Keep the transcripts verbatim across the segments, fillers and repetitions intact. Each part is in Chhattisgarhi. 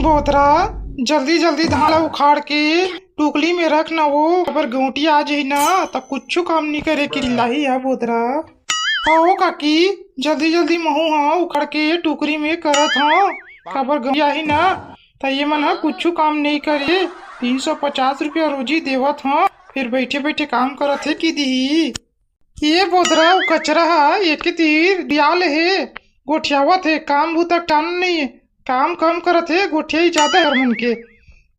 बोदरा, जल्दी जल्दी धान ला उखाड़ के टोकली में रख ना वो, काबर गौंटिया आ जाही ना, त कुछु काम नहीं करे के लाही है बोदरा। हाँ हो काकी, जल्दी जल्दी महू हा उखाड़ के टोकरी में करत हा, काबर गौंटिया आही ना, त ये मन हा कुछु काम नहीं करे। तीन सौ पचास रुपया रोजी देवत हा, फिर बैठे बैठे काम करत हे कि दिही। ये बोदरा, वो कचरा हा एक तीर दियाल हे, गोठियावत हे, काम बूता टान नहीं हे, काम कम करत हे, गोठियाई ज्यादा हे हर मन के,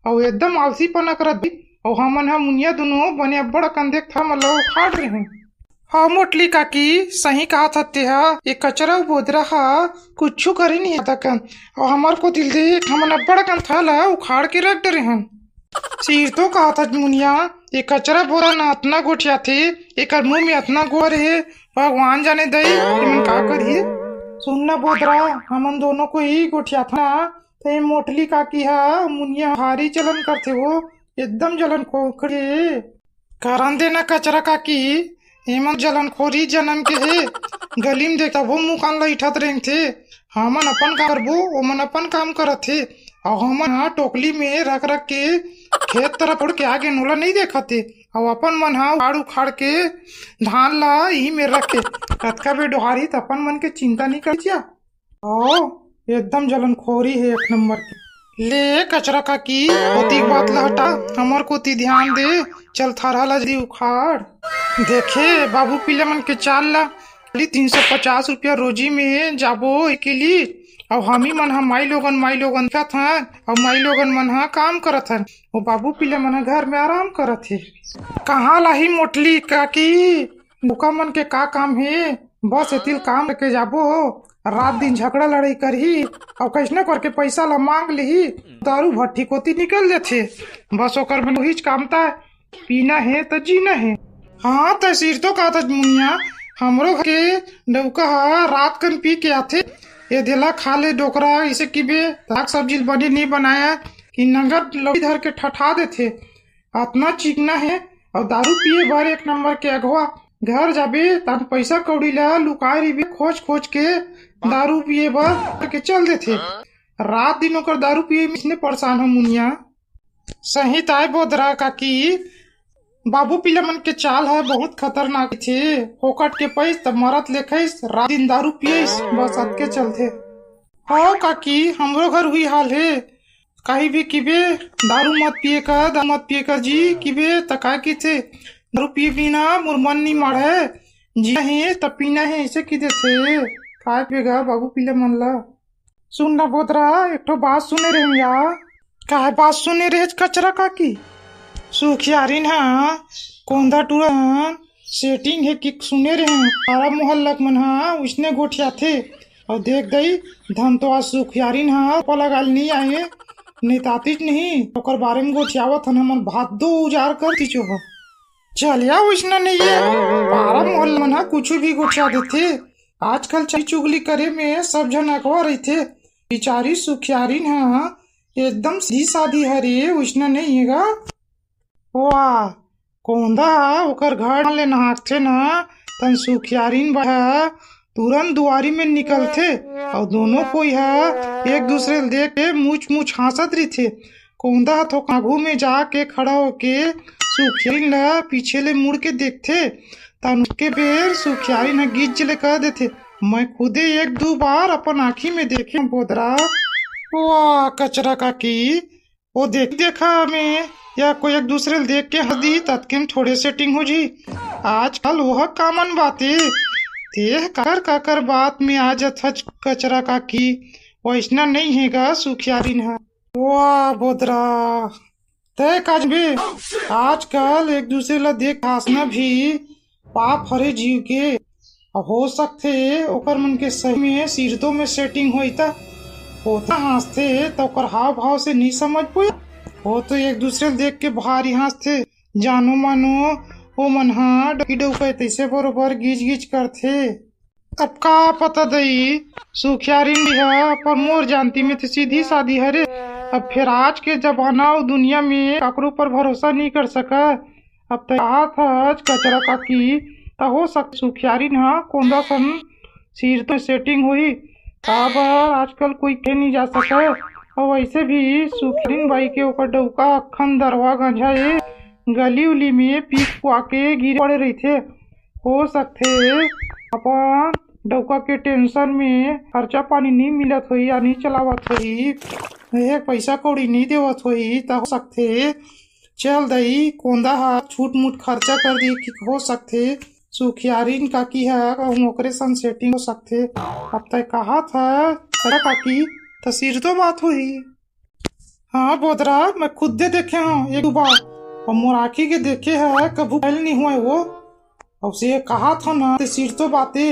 अउ एकदम आलसीपना करत हे। अउ हमन हा मुनिया दुनो बने अब्बड़ अकन देखत हा, मतलब उखाड़ रहे हैं। हाँ मोटली काकी, सही कहा था तेहा, ये कचरा अउ बोदरा हा कुछु करे नहीं आता कन, अउ हमर को दिल देख हमन अब्बड़ अकन था ला उखाड़ के रख डरे हन। सिरतो कहा था मुनिया, ये कचरा बोरा ना अतना गोठियाथे, एकर मुंह में अतना गोबर हे, भगवान जाने दई, एमन का करही। सुन ना बोदरा, हमन दोनों को ही गोठियाथा ना, ते मोटली काकी हा मुनिया भारी जलन करथे वो, एकदम जलन खोखरे। करन देना कचरा काकी, एमन जलनखोरी जन्म के हे। गली में देखता वो मुकान ला इठत रेंगथे। हमन अपन काम करबो, ओमन अपन काम करत हे। अउ हमन हा टोकली में रख रख के खेत तरफ उड़ के आगे नोला नहीं देखत हे। अउ अपन मन हा उखाड़ उखाड़ के धान ला इही में रख के कतका बे डोहारी त अपन मन के चिंता नहीं कर चिया। ओ, एकदम जलनखोरी हे एक नंबर के। ले कचरा काकी, ओती के बात ला हटा, हमर कोती ध्यान दे, चल थरहा ला जल्दी उखाड़। देखे बाबू पीला मन के चाल ला, खाली तीन सौ पचास रुपया रोजी में जाबो एके लिए, अउ हमी मन हा माई लोगन, माई लोगन दिखत हन, अउ माई लोगन मन हा काम करत हन, वो बाबू पीला मन हा घर में आराम करत हे। कहाँ लाही मोटली काकी, डउका मन के का काम हे, बस एतिल काम लेके जाबो, रात दिन झगड़ा लड़ाई करही, अउ कइसने करके पइसा ला मांग लिही, दारू भट्ठी कोती निकल देथे। बस ओकर मन उहीच काम ता, पीना हे त जीना हे। हाँ, त सिरतो कहत मुनिया, हमरो घर के डउका ह रात कन पी के आथे, ये देला खा ले डोकरा, इसे किबे साग सब्जी बने नहीं बनाया कि नंगर लौकी धर के ठठा देथे। अतना चिकना हे, अउ दारू पिए बर एक नंबर के अगवा। घर जाबे, तन पइसा कौड़ी ला लुकाए रहिबे, खोज खोज के दारू पिए बर के चल देथे। रात दिन ओकर दारू पिए में इसने परेशान हो मुनिया। सही ताय बोदरा काकी, बाबू पीला मन के चाल ह बहुत खतरनाक थे। फोकट के पइस त मरत लेखइस, रात दिन दारू पियइस, बस अतके चलथे। हव काकी, हमरो घर हुई हाल हे। काही भी किबे, "दारू मत पिए कर, दारू मत पिए कर जी," किबे, त का किथे, "दारू पिए बिना मोर मन नहीं माढ़े, जीना हे त पीना हे," ऐसे की देथे। का किबे गा बाबू पीला मन ला। सुन ना बोदरा, एक ठो बात सुने रहे यार। काय बात सुने रहे कचरा काकी? सुखियारिन हा कोंदा टूरा setting हे कि सुने रहे, पारा मोहल्ला के मन हा उसने गोठियाथे। अउ देख दई, धन तो आज सुखियारिन हा पलगाल नहीं आए, नेतातीच नहीं, ओकर बारे में गोठियावत हन, हमन भात दो उजार कर तीचो ह। चलिया उसने नहीं है, पारा मोहल्ला मन हा कुछ भी गोठिया देथे। आजकल चई चुगली करे में सब झन अकवा रहिथे। बिचारी सुखियारिन हा एकदम सीधी सादी हरे, उसने नहीं है गा। वाह, कोंदा ह ओकर घर ले नहाकथे न, तन सुखियारिन बा ह तुरंत दुआरी में निकलथे, अउ दोनों कोई ह एक दूसरे ल देख के मुच मुच हाँसत रहिथे। कोंदा ह थोक आघू में जाके खड़ा होके सुखियारिन ल पीछे ले मुड़ के देखथे। तन के बेर सुखियारिन ह गिज्ज ले कह देथे, "मैं खुदे एक दू बार अपन आँखी में देखे हंव बोदरा।" वाह, कचरा काकी, ओ देख, देखा में या कोई एक दूसरे ल देख के हंस दी, ततके में थोड़े setting हो जी। आजकल वह common बात हे। तेह काकर काकर बात में आ जथच कचरा काकी, वैसना नहीं हे गा सुखियारिन ह। वाह बोदरा, तय काज भी आजकल एक दूसरे ल देख हंसना भी पाप हरे जीव के। अउ हो सकथे ओकर मन के सही में सिरतो में setting होई त होता हंसथे त ओकर हाव भाव से नहीं समझ पाए। हो तो एक दूसरे ल देख के भारी हंसथे। जानो मानो ओ मन हा डौकी डौका तैसे बरोबर गिज गिज करथे। अब का पता दई, सुखियारिन भी ह, पर मोर जानती में तो सीधी सादी हरे। अब फिर आज के जमाना अउ दुनिया में काकरो पर भरोसा नहीं कर सका। अब त कहात हच कचरा काकी, त हो सक सुखियारिन ह कोंदा सन सिरतो setting होही। काबर आजकल कोई कहे नहीं जा सके। अउ वैसे भी सुखियारिन बाई के ओकर डउका अक्खन दरवा गंझा ए, गली उली में पीक पुआ के गिरे पड़े रहिथे। हो सकथे अपन डउका के टेंशन में खर्चा पानी नी मिलत होही या नी चलावत होही, ए पैसा कौड़ी नी देवत होही, त हो सकथे चल दई कोंदा ह छूट मूट खर्चा कर दी कि हो सकथे सुखियारिन काकी ह अउ ओकरे संग सेटिंग हो सकथे। अब तय कहात ह, अरे काकी, त सिर तो बात होही। हाँ बोदरा, मैं खुदे देखे हंव एक दू बार, अउ मोर आँखी के देखे ह कभू फैल नहीं हुआ वो। अउ से कहात हंव ना, ते सिर तो बाते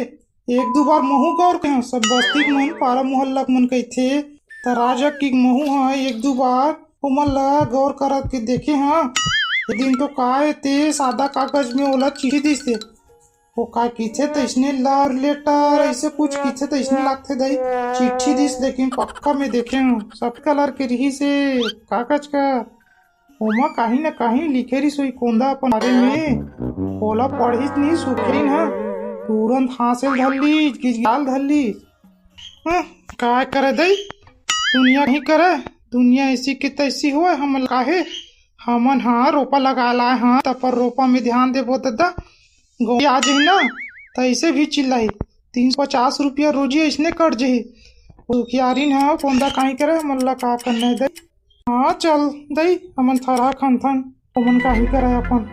एक दू बार महू गौर के हंव, सब बस्ती के मन, पारा मोहल्ला के मन कहिथे, त राजा की महू ह एक दू बार ओमन ला गौर करत के देखे हंव। एक दिन तो का हे, ते सादा कागज में ओला चिट्ठी दिस ते। वो का किथे तइसने लव लेटर, ऐसे कुछ किथे तइसने लागथे दई। चिट्ठी दिस, लेकिन पक्का में देखे हंव, सब कलर के रिहिस हे कागज का। ओमा कहीं न कहीं लिखे रिहिस होही कोंदा अपन बारे में। ओला पढ़िस नहीं सुखियारिन ह, तुरंत हाँसे ल धर लीस, गिजगिजाल धर लीस। हं, काय करे दई, दुनिया नहीं करे, दुनिया ऐसी के तैसी होय, हमन काहे, हमन ह रोपा लगा लाए हन, त पर रोपा में ध्यान देबो ददा, गौरी आ जही ना, त ऐसे भी चिल्लाई, तीन सौ पचास रुपया रोजी ऐसने कट जही। सुखियारिन ह कोंदा काहीं करे, हमन ला का करना हे दई। हाँ चल दई, हमन थरहा खनथन, ओमन काहीं करे अपन।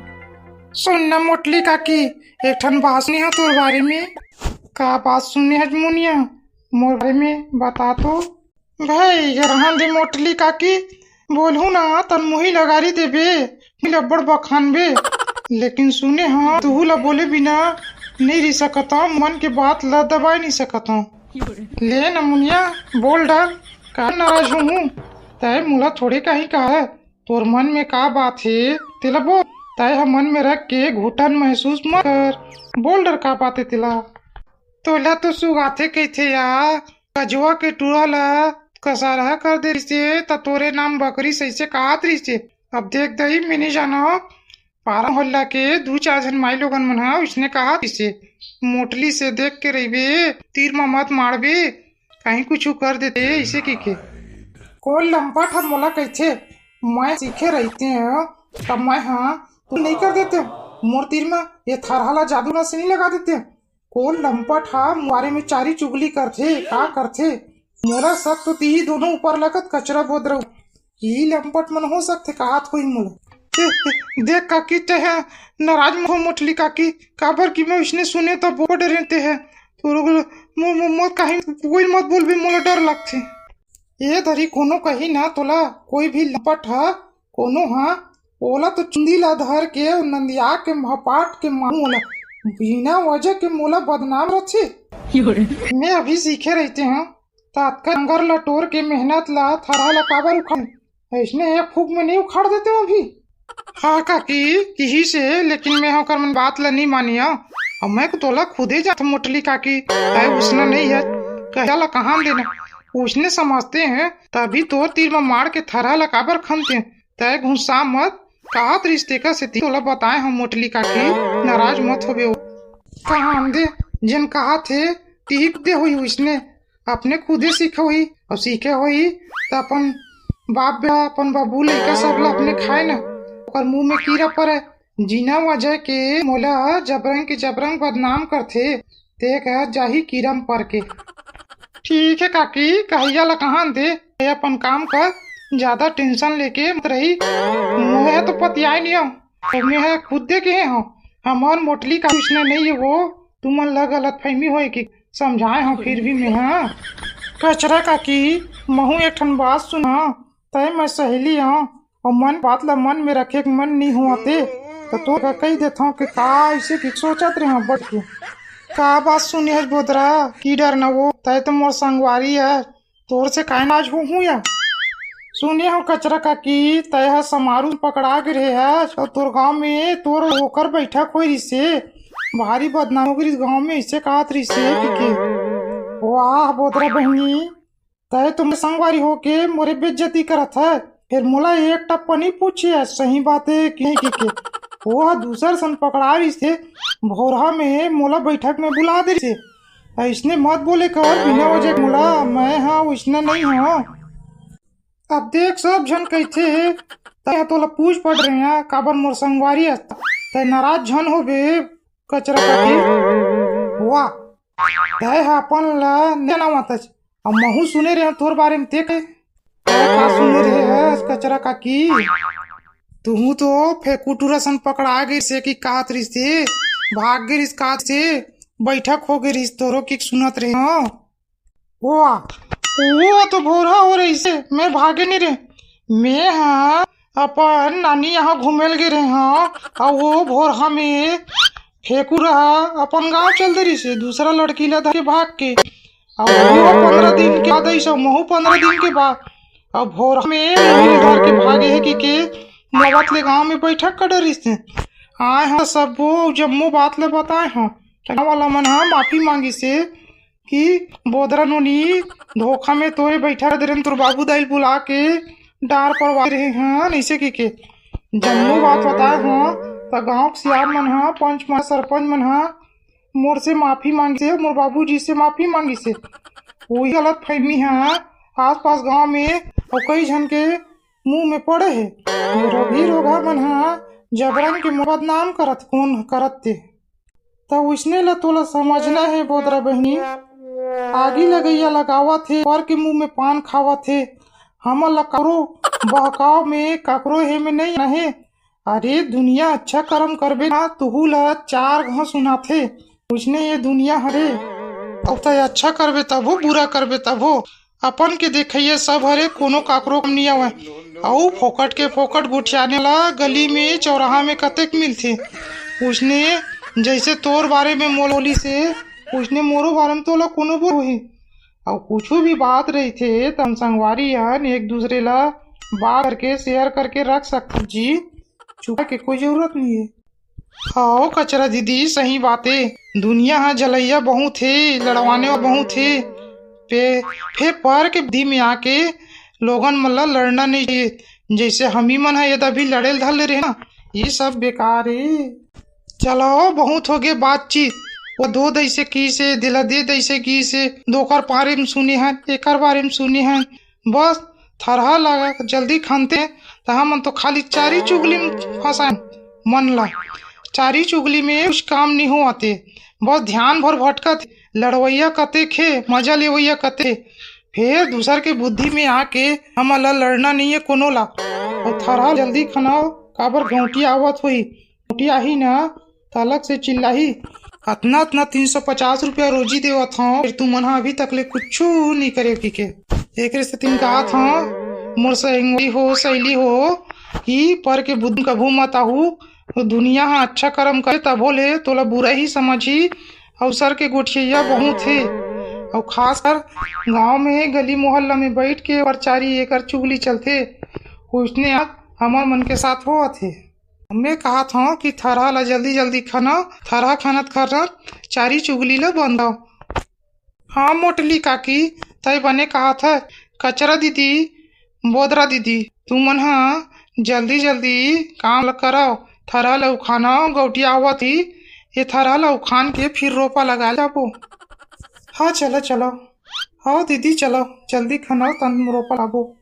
सुन न मोटली काकी, एक ठन बात सुने हंव तोर बारे में। का बात सुने हस मुनिया, मोर बारे में बता तो। भाई, ये रहन दे मोटली काकी, बोलहूँ ना तन मुही लगारी देबे, मिल अब्बड़ बखानबे। लेकिन सुने हंव, तुहू ला बोले बिना नहीं रह सकत हंव, मन के बात ला दबाए नहीं सकत हंव। ले न मुनिया, बोल डार, का नाराज होहूँ? तय मोला थोड़े कहीं कहा, तोर मन में का बात हे, तेला बोल। तय ह मन में रख के घुटन महसूस मत कर, बोल डार का बात हे तेला। तोला तो सुगाथे कहिथे या, कजवा के टूरा ला कसरहा कर दे रिहिसे, त तोरे नाम बकरी सइसे काहत रिहिसे। अब देख दई, मैं नइ जानव, पारा मोहल्ला के दू चार झन माई लोगन मन ह उसने काहत रिहिसे, मोटली से देख के रहिबे, तीर म मत मारबे, कहीं कुछु कर देथे, अइसे कहिके। कोन लंपट ह मोला कहिथे, मैं सीखे रहितेंव, तब मैं ह तू नइ कर देतेंव, मोर तीर म ये थरहा ला जादू ला से नइ लगा देतेंव। कोन लंपट ह मोरे में चारी चुगली करथे, का करथे? मोला शक तो तिही दोनों ऊपर लगत कचरा बोदरऊ। इही लंपट मन हो सकथे, काहत होही मोला। ए, ए, देख काकी, तेह नाराज मत हो मोटली काकी, काबर कि मैं उसने सुने त बहुत डरे तेह। तोरो मो-, मो-, मो-, काहीं कोई मत बोलबे, मोला डर लगथे। ए दरी कोनो कही ना तोला, कोई भी लंपट ह, कोनो ह, ओला तो चुंदी ला धर के नंदिया के भपाट के मारू ओला, बिना वजह के मोला बदनाम रथे। मैं अभी सीखे रहितेंव, त अतका डंगर ला टोर के मेहनत ला, थरहा ला काबर उखाड़? अइसने एक फूक में नहीं उखाड़ देतेंव अभी। हाँ काकी, किहिसे, लेकिन मैं ओकर मन बात ला नहीं मानिया। अब मैं तो तोला खुदे जात मोटली काकी, तय उसना नहीं हे, कहिया ला कहाँ देना। उसने समझते हैं, तभी तोर तीर म मार के थरहा ला काबर खनते। तय गुस्सा मत, काहत रिहिसे तेकर सेती तोला बताए हंव मोटली काकी, नाराज मत होबे। ओ कहाँ दे, जेन काहत हे, तिही दे होही उसने। अपने खुदे सीखे होही, अउ सीखे होही त अपन बाप बेटा, अपन बाबू लइका सब ला अपने खाए न, ओकर मुंह में कीरा परे। जिना वजह के मोला जबरंग के जबरंग बदनाम करथे, ते कह जाही कीरा म पर के। ठीक हे काकी, कहिया ला कहाँ दे, ते अपन काम कर, ज्यादा टेंशन लेके मत रही। मैं तो पतियाए नहीं हूँ, तो मैं खुद दे के हूँ, हमार मोटली का उसने नहीं है वो, तुमन ला गलतफहमी होए कि समझाए हंव फिर भी मैं, हाँ। कचरा काकी, महू एक ठन बात सुना, तय मैं सहेली हंव, अउ मन बात ला मन में रखे के मन नहीं हुआ ते, त तोर का कही देथंव कि का ऐसे कि सोचत रहे हंव बड़ के। का बात सुने हस बोदरा, की डर न वो, तय तो मोर संगवारी है, तोर से काहे नाराज हो हूँ या? सुने हंव कचरा काकी, तय ह समारू पकड़ा गे रहे हस, अउ तोर गांव में तोर ओकर बैठक होई रिसे, भारी बदनाम हो गई गांव में, इसे कहत रिसे कि के। वाह बोदरा बहिनी, तय तो मोर संगवारी होके मोरे बेइज्जती करत है, फिर मोला एक टप्पा नहीं पूछे है, सही बात है कि नहीं कि के। वो ह दूसर सन पकड़ा रिसे, भोरहा में मोला बैठक में बुला दे रिसे। अइसने मत बोले कर बिना वजह के मोला, मैं हाँ वइसना नहीं हूँ। अब देख, सब झन कहिथे, तैं तोला पूछ पड़ रहे हैं, काबर मोर संगवारी हस? तैं नाराज झन होबे, कचरा काकी। वाह, तैं ह अपन ला नइ जानवत हस। अब महू सुने रहे तोर बारे में, ते कहे, तैं का सुने रहे हस, कचरा काकी? तुहू तो फेकुटुरा सन पकड़ा गे से कि काहत रिहिस ते, भाग गे रिहिस काहत से, बैठक हो गे रिहिस तोरो कि सुनत रहे हंव। ओ आ, वो तो भोरहा हो रहिसे, मैं भागे नहीं रे। मैं हा अपन नानी यहाँ घूमे ल गे रहे हंव, अउ वो भोरहा में फेकुटुरा अपन गांव चल दे रहिसे, दूसरा लड़की ला धर के भाग के। अउ वो पंद्रह दिन के बाद अइसे, महू पंद्रह दिन के बाद, अउ भोरहा में मुही ल धर के भागे हे कि के मोला बतले गांव में बैठक कर डरिस हे। आए हंव सब्बो, जम्मो बात ले बताए हंव। गांव वाला मन हा माफी मांगिस हे कि बोदरा नोनी, धोखा में तोरे बैठा दे रहेन, तोर बाबू दाई ल बुला के डार परवा रहे हन, अइसे कहिके जम्मो बात बताए हंव। त गांव के सियान मन हा, पंच मन, सरपंच मन हा मोर से माफी मांगिस हे, मोर बाबूजी से माफी मांगिस हे। वही गलत फहमी हा आसपास गांव में अउ कई झन के मुंह में पड़े हे। ये रोगी रोगा मन हा जबरन के मोर बदनाम करत, कोन करत ते। त उसने ल तोला समझना हे बोदरा बहिनी। आगी लगइया लगावत हे, पर के मुंह में पान खावत हे। हमन ल काकरो बहकाव में, काकरो हे में नहीं आना हे। अरे दुनिया, अच्छा करम करबे ना, तुहू ल चार घांव सुनाथे। उसने ये दुनिया हरे। अब त अच्छा करबे तभो, बुरा करबे तभो। अपन के देखइया सब हरे, कोनो काकरो कम नइ आवय। अउ फोकट के फोकट गोठियाने ला गली में, चौराहा में कतेक मिलथे। उसने जइसे तोर बारे में मोला बोलिस हे, उसने मोरो बारे में तोला कोनो बोले होही। अउ कुछु भी बात रहिथे, त हम संगवारी हन एक दूसरे ला बात करके, share करके रख सकथन जी। छुपाए के कोई जरूरत नइ हे। हव कचरा दीदी, सही बात ए। दुनिया ह जलइया बहुत हे, लड़वाने वाला बहुत हे। पे, फेर पर के बुद्धि में आके लोगन मन ल लड़ना नइ चाहिए। जइसे हमी मन ह ये अभी लड़े ल धर ले रहे ना, ये सब बेकार हे। चलो, बहुत होगे बातचीत। वो दो दइसे किहिसे, दिला दे दइसे किहिसे, दोकर बारे में सुने हन, एकर बारे में सुने हन। बस थरहा ला जल्दी खनते, त हमन तो खाली चारी चुगली में फंसाएन मन ला। चारी चुगली में कुछ काम नइ होवत ए, बस ध्यान भर भटकत हे। लड़वइया कतेक हे, मजा लेवइया कतेक हे। फेर दूसर के बुद्धि में आके हमन ला लड़ना नइ हे कोनो ला। अउ थरहा जल्दी खनाव, काबर गौंटिया आवत होही। गौंटिया आही ना, त अलग से चिल्लाही, "अतना अतना तीन सौ पचास रुपया रोजी देवत हंव, फेर तुमन ह अभी तक ले कुछु नइ करे हो," कहिके। एकरे सेती कहत हंव, मोर संगवारी हो, सहेली हो, कि पर के बुद्धि कभू मत आहू। दुनिया ह अच्छा करम करे तभो ले तोला बुरा ही समझही। अवसर के गोठिया बहुत हे, अउ खासकर गांव में गली मोहल्ला में बैठ के परचारी एकर चुगली चलथे। उसने आज हमर मन के साथ होवत हे। मैं कहत हंव कि थरहा ला जल्दी जल्दी खनव, थरहा खनत खनत चारी चुगली ला बंदव। हाँ मोटली काकी, तैं बने कहत हस। कचरा दीदी, बोदरा दीदी, तुमन ह जल्दी जल्दी काम ल करव, थरहा ल उखानव, गौंटिया आवत ही, ये थरहा ल उखान के फिर रोपा लगा जाबो। हाँ चलो चलो, हाँ दीदी चलो, जल्दी खनव तन रोपा लाबो।